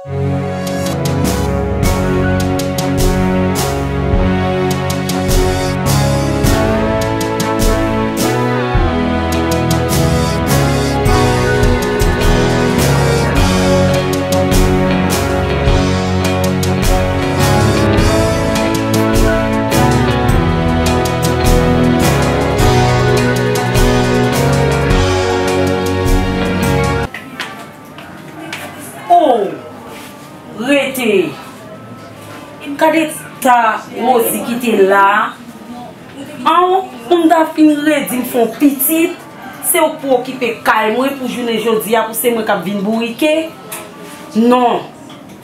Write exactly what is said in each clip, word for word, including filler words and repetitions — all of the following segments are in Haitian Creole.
Oh! Rete! Gade ta Rosie kite la. An, pou m ta fin redi m fè yon pitit, se ou k pou okipe kay mwen pou jounen jodi a, pou se mwen k ap vin bourike? Non.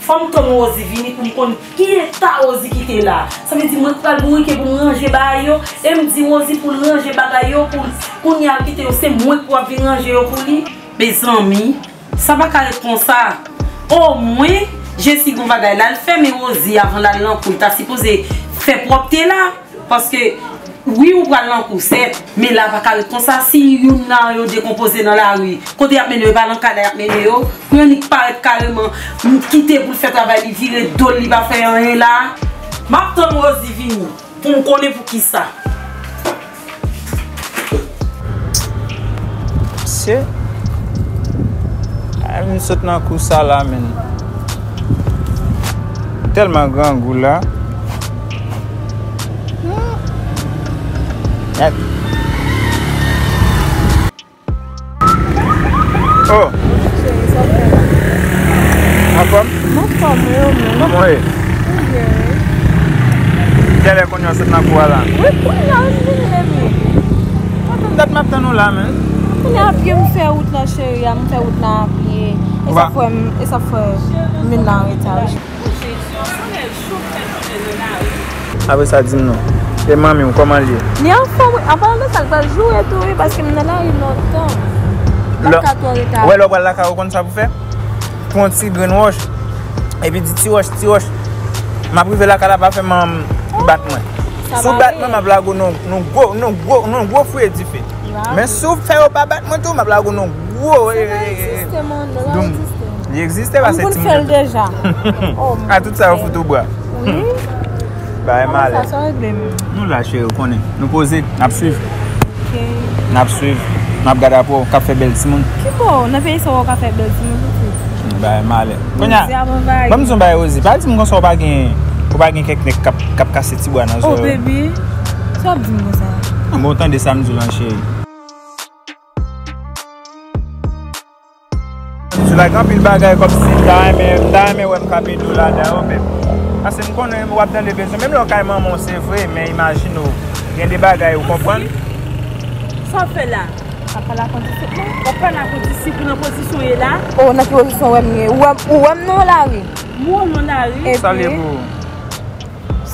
Fò m tann Rosie vini pou m konn ki eta Rosie kite la. Sa vle di mwen k pral bourike pou m ranje bagay yo, e m di Rosie pou l ranje bagay yo pou l, kounye a l kite yo, se mwen k pou ap vin ranje yo pou li? Mezanmi, sa pa ka ret konsa. Omwen, Jesi gon bagay la, l fèmen Rosie avan l al nan kou, l ta sipoze fè pwòpte la. Paske, wi, ou pral nan kou, sèt, men la pa ka ret konsa. Si youn nan yo dekonpoze nan lari, kote y ap mennen yo? E pa nan kay la y ap mennen yo? Pou yon nèg parèt kareman, m kite pou l fè travay li, vire do l, li pa fè anyen la. M ap tann Rosie vini. Pou m konnen poukisa. Mesye, ay, m sot nan kou sa la, menn. Tèlman grangou la. Nèt. Oh. Cheri, sa w fè la? Anfòm? M anfòm, wi, ou menm? Mwen. Ou byen, wi. Kèlè kounye a w sot nan kou a la? Wi, kounye a wi m vini, baby. Kontan dat m ap tann ou la, menn. Kounye a pye m fè wout lan, cheri, a m fè wout lan a pye. E sa fè m, e sa fè m vin la an reta, wi. Apre sa, di m non. E manmi w, kòman l ye? Li anfòm, wi. An palan de sa, l pral joure tou, wi, paske m nan lari lontan. M pa ka twò rete. Ou wè, lè w pral lakay ou, konn sa pou fè? Pran yon ti grenn wòch, epi di, "Ti wòch, ti wòch, m ap rive lakay la, pa fè manman m bat mwen." Si w bat mwen, m ap lage w nan yon gwo, nan yon gwo, nan yon gwo fouye dife. Men si w fè yo pa bat mwen tou, m ap lage w nan yon gwo, eh, eh, eh, eh, doum. Li egziste, pa se timoun. M konn fè l deja. Oh, a tout sa yo fout ou bwa. Wi. Bagay malè. Sa, sa regle menm. Nou la, cheri, ou konnen. Nou poze, n ap swiv. Ok. N ap swiv. N ap gade apre w k ap fè bèl timoun. Ki bò? Nan peyi sa w ka fè bèl timoun tou? Bagay malè. Kounye a, ban m di yon bagay, Rosie. Pa di m konsa ou pa gen, ou pa gen kèk nèg k ap, k ap kase ti bwa nan zò yo. Oh, baby. Sa w ap di m konsa? Bon, tande sa m di w lan, cheri. Sou la gen anpil bagay kòmsi m ta renmen, m ta renmen wè m ka ede w ladan yo, men paske m konnen w ap tande bezwen, menm lè w kay manman w, se vre, men imajine w, gen de bagay ou konprann. Sa w fè la? M ap pale ak yon disip mwen. W ap pale ak yon disip ou nan pozisyon w ye la? O, nan ki pozisyon w wè m ye? Ou wè m, ou wè m nan lari? M wè w nan lari. Epi? Salye pou ou.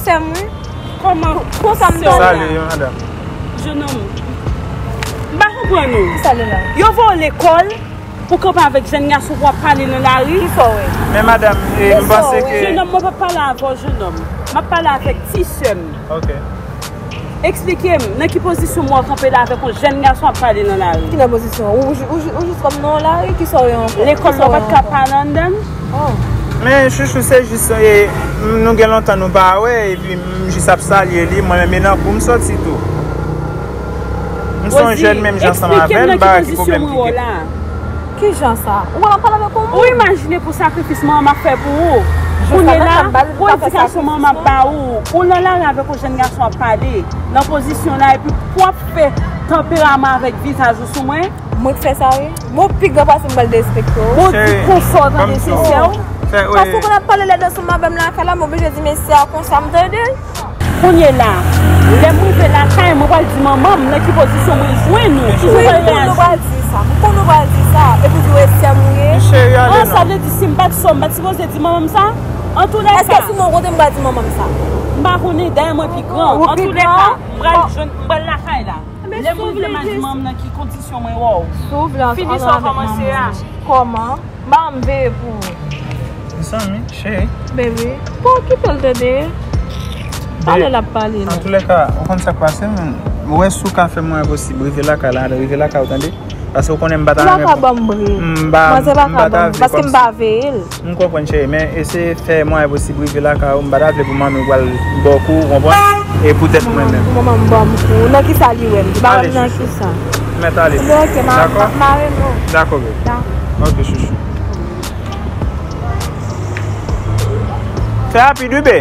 Sè m, wi. Kòman? Konsa m tande la. Salye, madanm. Jenòm, m pa konprann ou. Ki sa l la? Yo voye w lekòl pou kanpe avèk jèn gason pou w ap pale nan lari? Ki sa w wè? Men madanm, e, m panse ke... Jenòm, mwen p ap pale avè w, jenòm. M ap pale avèk ti sè m. Ok. Eksplike m, nan ki pozisyon m wè w kanpe la avèk yon jèn gason ap pale nan lari? Ki nan pozisyon? Ou, ou, ou, ou jis kòm nan yon lari? Ki sa w wè ankò? Lekòl la, w pa t ka pale anndan l? Oh. Men chouchou, se jis, e, nou gen lontan nou pa wè, epi m jis ap salye li, mwen menm e nan kou m soti tou. M se yon jèn menm jan ansanm avè l, m pa wè ki pwoblèm ki gen. Ki jan sa? Ou wè m ap pale avèk yon moun? Ou imajine pou sakrifis manman m ap fè pou ou? Kounye la, pou edikasyon manman m ap ba ou, ou nan lari avèk yon jèn gason ap pale, nan pozisyon la, epi pou w ap fè tanperaman avèk vizaj ou sou mwen? Mwen k fè sa, wi. Bon, pi gran pase m pral derespekte w. Bon, di konsa w tande se sè w. Paske w konn ap pale lèd ansanm avè m lakay la, m oblije di mesye a konsa m tande l. Kounye la, lè m rive lakay, mwen pral di manman m nan ki pozisyon mwen jwenn ou. Kijan w pral reyaji? M konn ou pral di sa. M konn ou pral di sa. Epi w di w e sè m ou ye. An, sa vle di si m pa t sè w, m pa t sipoze di manman m sa? Antoulèka. Èske si mwen w kote m pral di manman m sa? M pa konnen, dayè mwen pi gran. Antoulèka, m pral jwenn, m pral lakay la. Lè mwen vle m al di manman m nan ki kondisyon mwen wè w. Fini sa w kòmanse a. Kòman? Ban m veye pou ou. Mezanmi, cheri. Baby, pa okipe l tande. Pale l ap pale la. Antoulèka, ou konn sa k pase, men. Ou wè si w ka fè mwen enposib, rive lakay la, rive lakay ou tande. Paske w konnen m pa ta renmen pou. Ou pa ka ban m bri. M pa, manzè pa ka ban m, paske m pa veye l. M konprann, cheri, men eseye fè mwayen posib rive lakay ou. M pa ta vle pou manmi w pral ba w kou, ou konprann? E poutèt mwen menm. Pou manman m ban m kou. Nan kisa li wè m? Li pa wè m nan kisa? Mèt ale. Oke, m a, m a, m a rele w. Dakò, baby. Dakò. Oke, chouchou. Fè rapid, wi, be.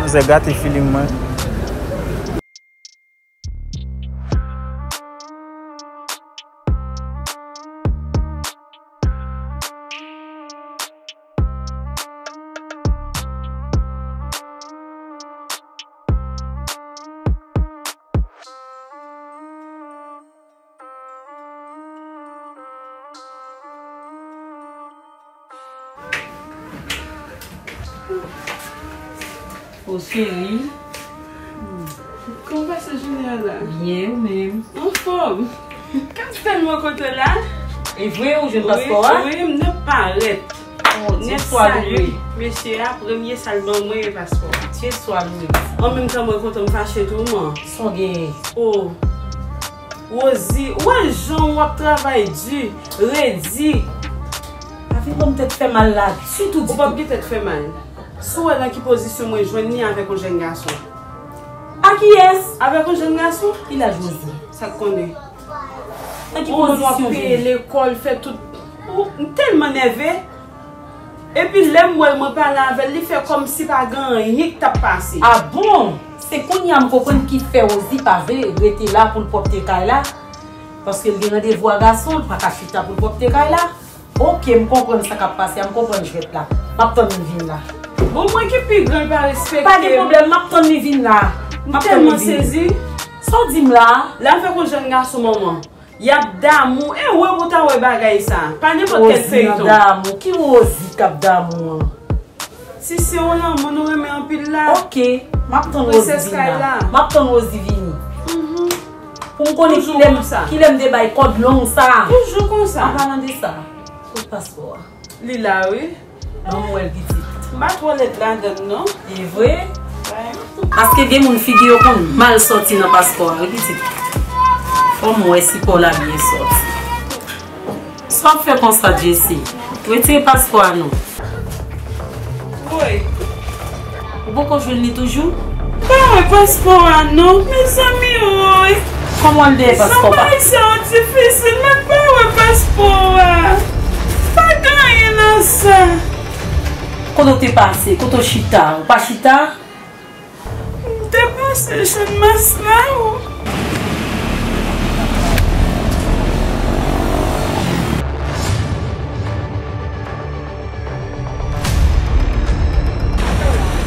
Manzè gate feeling mwen. O cheri. Kòman w pase jounen an la? Byen, ou menm? Anfòm. Kòm tèlman kontan la. E vre, ou jwenn paspò a? Wi, wi, m nan parèt. Oh, Dye swa lwe. Mesye a, premye sa l ban mwen e paspò a. Dye swa lwe. An menm tan, mwen kontan, m fache tou, man. Sa w genyen? Oh. Rosie, ou wè jan w ap travay di, redi. Pa vin ban m tèt fè mal la ditou, ditou. Ou p ap gen tèt fè mal. Si w wè nan ki pozisyon mwen jwenn li avèk yon jèn gason. A kiyès? Avèk yon jèn gason. Ki laj Rosie? Sa k konnen? Nan ki pozisyon w jwenn li? Ou konn w ap peye lekòl, fè tout. Ou, m tèlman nève. Epi lè m wè l, mwen pale avè l, li fè kòmsi pa gen anyen k t ap pase. A bon? Se kounye a m konprann ki fè Rosie pa vle rete la pou l pwòpte kay la. Paske l gen randevou a gason, l pa ka chita pou l pwòpte kay la. Oke, m konprann sa k ap pase a, m konprann jwèt la. M ap tann li vin la. Bon, mwen ki pi gran, l pa respekte m. Pa gen pwoblèm, m ap tann li vin la. M ap tann li vin. M tèlman sezi. Sa w di m la a? L avèk yon jèn gason, manman. Y ap damou. E wè pou w ta wè bagay sa. Pa nenpòt kèl feyton. Rosie nan damou. Ki Rosie k ap damou an? Si se yon lanmou nou renmen anpil la. Oke, m ap tann Rosie vini la. M ap tann Rosie vini. Mhm. Pou m konnen kilè m, kilè m te bay kòd long sa. Toujou konsa. An palan de sa, kot paspò a? Li la, wi. Ban m wè l pitit. M pa twò lèd ladann, non. E vre? Wi. Paske gen moun figi yo konn mal sòti nan paspò a, wi, pitit. Fò m wè si pa w la byen sòti. Sa w ap fè konsa, Jessie? Retire paspò a non. Woy. Ou poko jwenn li toujou? M pa wè paspò a non, mezanmi woy. Kòman w al dèyè paspò pa? Bagay sa yo difisil, men m pa wè paspò a. Pa gen anyen nan sa. Kote w te pase? Kote w chita? Ou pa chita? M te pase Channmas la, o.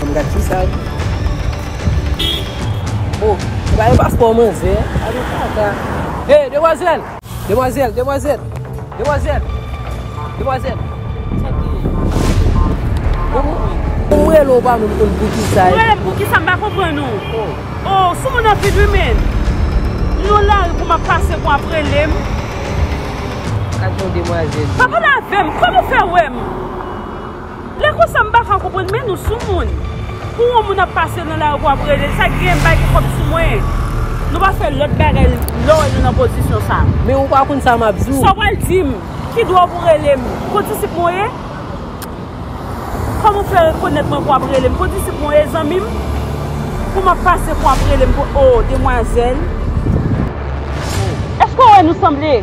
M gad kisa. O, se pa yon paspò manzè. Gade kaka. Hey, demwazèl! Demwazèl, demwazèl, demwazèl, demwazèl. Sa k genyen? Ou, ou rele w pa menm konn poukisa. Ou rele m poukisa, m pa konprann ou. Oh. Oh, sou moun anpil wi menn. Nou lari pou m ap pase pou ap rele m. Gad yon demwazèl. Pa pale avè m, kòman w fè wè m? Lè konsa m pa ka konprann, men nou sou moun. Pou yon moun ap pase nan lari pou ap rele l, sa k gen, m pa gen kòb sou mwen. Nou pa fè lòt bagay lè w wè nou nan pozisyon sa. Men ou pa konn sa m ap di w. Sa w pral di m? Ki dwa w pou rele m? Kondisip mwen w ye? Kòman w fè rekonèt mwen pou w ap rele m? Kondisip mwen w ye, zanmi m? Pou m ap pase pou w ap rele m pou, o, demwazèl. Èske w wè nou sanble?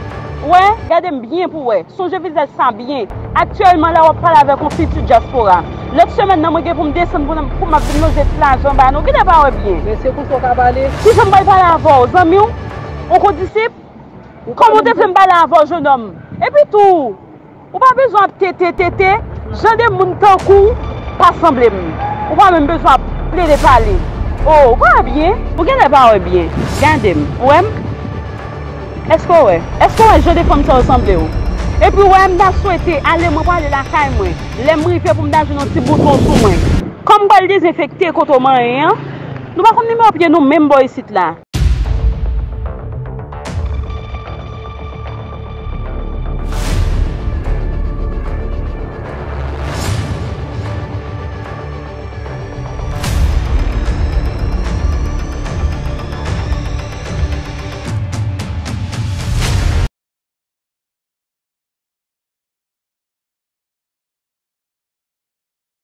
Ou wè? Gade m byen pou w wè. Sonje vizaj sa byen. Aktyèlman la, w ap pale avèk yon pitit dyaspora. Lòt semèn nan, mwen gen pou m desann pou n, pou m ap vin loje ti lajan ba nou. Genlè pa wè byen. Men se konsa w ka pale? Kijan m pral pale avè w, zanmi w? Yon kondisip? Kòman w te vle m pale avè w, jennonm? Epi tou, ou pa bezwen ap tete, tete. Jan de moun tankou w pa sanble m. Ou pa menm bezwen ap plede pale. O, ou pa wè byen? Ou genlè pa wè byen. Gade m. Ou wè m? Èske w wè? Èske w wè jan de fanm sa yo sanble w? Epi w wè m ta swete ale mwen prale lakay mwen. Lè m rive pou m ta jwenn yon ti bouton sou mwen. Kòm m pral dezenfekte kote w manyen an, nou pa konn nimewo pye nou menm bò isit la.